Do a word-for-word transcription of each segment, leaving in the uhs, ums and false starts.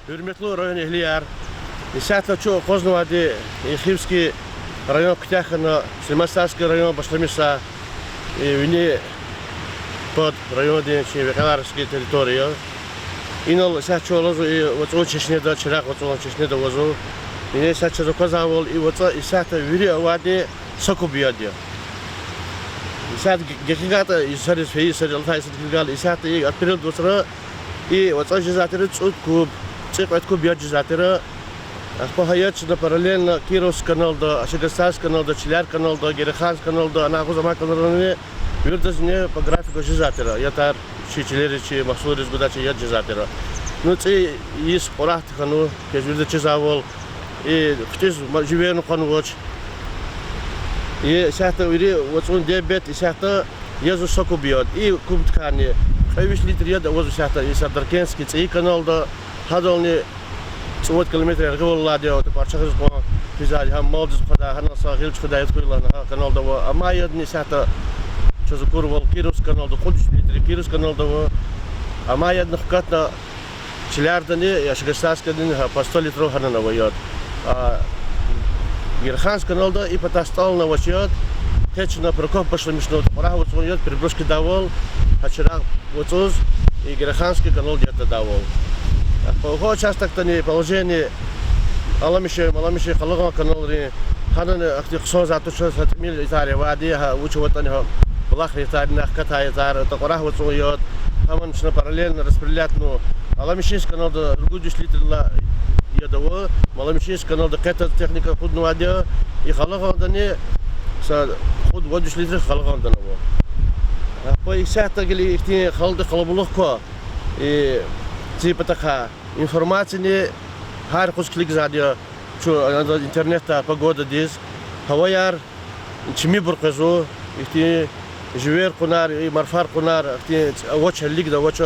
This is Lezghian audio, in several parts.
Гьуьрметлу районэгьлияр, исятда чун акъвазнавайди и Хивский район куьтягь хьана, Сулейман-Стальский район башламишзава, и вини под райондин чи Векьиларский территория. Инал исятда чун алазва и вацӀун чешнеда, Чирагъ вацӀун чешнеда авазва. Ина исятда чаз аквазвайвал, и вацӀа исятда вири авайди са куб яд я. Исятда г-, гекъигайтӀа, и сариз фейи, сариз алатай йисади гекъигайла, исятда и апрелдин вацра и вацӀа жезвай тир цӀуд куб, цӀикьвед куб яд жезвай тир. Ахпа гьа яд чна параллельно Кировский каналда, Ашагастальский каналда, Чилер каналда, Гереханский каналда, ана агъуз амай каналрани, виридазни по графику жезвай тир. Ятар чи чилериз, чи магьсулриз гудай чи яд жезвай тир. Ну, цӀийи йис кьурагьди хьанва, квез вирида чизвайвал, и хъуьтӀуьз ма-, живерни къванвач. И исятда вири вацӀун дебет исятда язва са куб яд. И кубдикайни кьве виш литр яд авазва исятда и Сардаркентский цӀийи каналда, гьадални цӀувад километр яргъивал алайди я, ата Кьварчагъиз кьван физвайди, гьам малдиз хъвадай, гьанал са гъил чуьхуьдай яд хьуй лагьана гьа каналда ава. Амай ядни исятда чаз акурвал Кировский каналда кьуд виш литр Кировский каналда ава. Амай ядни хкатна Чилердани, Ашагастальскийдани гьа по сто литров гьанана ава яд. А Гереханский каналда и патай стӀална авач яд, къе чна прокоп башламишнава, Кьурагь вацӀун яд переброс жедайвал, гьа Чирагъ вацӀуз, и Гереханский каналдин яд жедайвал. Ахпа гьа участокдани положение аламишин, аламишин къалагъан каналрин, гьанани ахьтин хъсанзавай туш, са тӀимил ятар авайди, гьа вуч аватӀани, гьа булахрин ятарни, ахкатай ятар, ата Кьурагь вацӀун яд, гьамни чна параллельно распределятьна, Аламишинский каналда ругуд виш литр ла яд ава, Маламишинский каналда къе таз техника акъуднавайди я, и къалагъандани са кьуд-вад виш литр къалагъандани ава. Ахпа исятда гила ихьтин халкьдин къалабулух ква, и ци патахъай информацияни гьар юкъуз килигзавайди я чун, а, интернетда погодадиз, гьаваяр, чимибур къвезва, ихьтин живер кьунар, и марфар кьунар, ихьтин авач, лигда авач.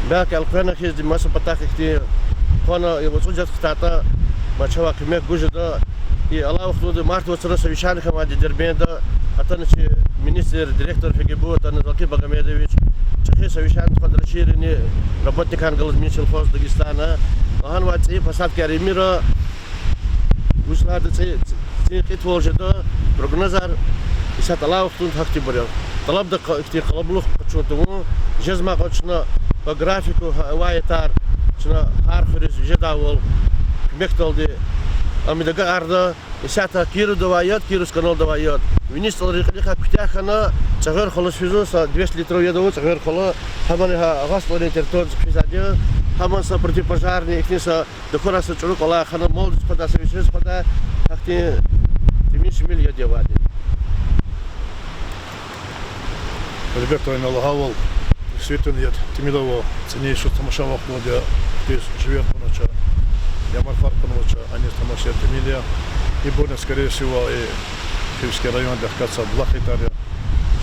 Белки элкъвена хьиз, маса патахъ ихьтин къвана, и вацӀу жеда хтайтӀа, ма чавай куьмек гуз жеда. И алай вахтунда март вацра совещание хьанвайди Дербентда, атана чи министр, директор ФГБУ, атана Залкип Магомедович, чӀехи совещание тухвана ширини работникар галаз Минсельхоз Дагестана, лагьанвай цӀийи посадкаяр ийимир, вуч лагьайтӀа цӀи-, цӀийи кьитвал жеда, прогнозар исятда алай вахтунда гьахьтинбур я. ТӀалабда къа-, ихьтин къалабулух къачун тавун, жезмай кьван чна по графику гьа-, авай ятар чна гьар хуьруьз жедайвал куьмекдалди ам агакьарда, исятда Кировда авай яд, Кировский каналда авай яд, вини СтӀалрин кьилихъай куьтягь хьана, ЦӀегъуьр къвалаз физва, са двести литров яд ава ЦӀегъуьр къвала, гьамани гьа Агъа СтӀалрин территориядиз физвайди я, гьамани са противопожарный, ихьтин са дакурай са чӀуру кӀвалах хьана, малдиз хъвадай, са вичиз хъвадай, гьахьтин тӀимил-шимил яд я авайди. Гьелбетда, ина лагьайвал, действительно, яд тӀимил ава, цӀини йисуз тамашай вахтунда я, хьиз живер кьунач, я марфар кьунвач, аниз тамашай яд тӀимил я. Ибурни, скорее всего, и Кировский районда хкатзавай булахрин ятар я.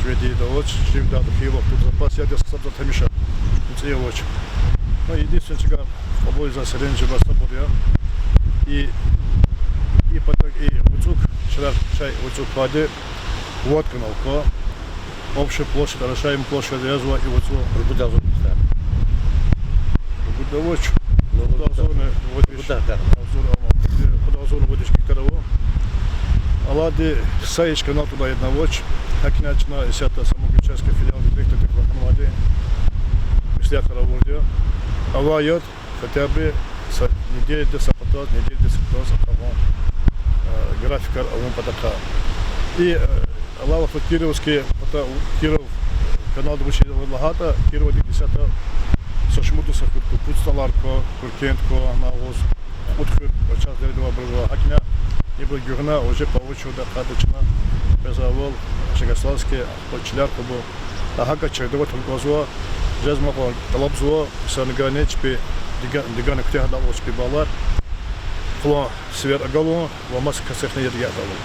Живеди яд авач, живдайда хьайи вахтунда запас яд яз гьисабзава гьамиша. ЦӀи авач. Ну, единственный чкадал кьабулзавай серенжемар сабур я. И, и патав, и вацӀук, Чирагъ чай вацӀук квайди вад канал ква. Общая площадь, орошаемая площадь язва и вацӀу. Ругуд агъзур гектар. Ругуд авач. Ну, ругуд агъзурни вад виш. Ругуд агъзур. Агъзур ама. Ругуд агъзурни вад виш гектар ава. Алайди са ич канал тӀвалай ядни авач. ГьакӀни чна исятда са Могилев-Печорский филиалдин директордик рахунвайди меслятар авурди я. Авай яд хотя бы са неделяда са патаз, неделяда са патаз акъван, э, графикар авун патахъай. И, э, алай вахтунда Кировский пата, Киров каналда вуч лагьайтӀа, Кировдик исятда са шумудра са хуьр ква, Пуд СтӀалар ква, Куркент ква, гьана агъуз кьуд хуьр, кьве чаз дердивайбур ава, гьакӀни ибур гуьгъуьна уже по очереди акъатна чна, къвезвайвал Ашагастальский, ахпа Чилер ква, а гьакӀа чередовать хьун кӀанзава, жезмай кьван тӀалабзава, са нагагьни чпи дига-, дигана куьтягьдайвал чпи баллар, хъулан сивер агалун ва маса касдихъни яд ягъдайвал.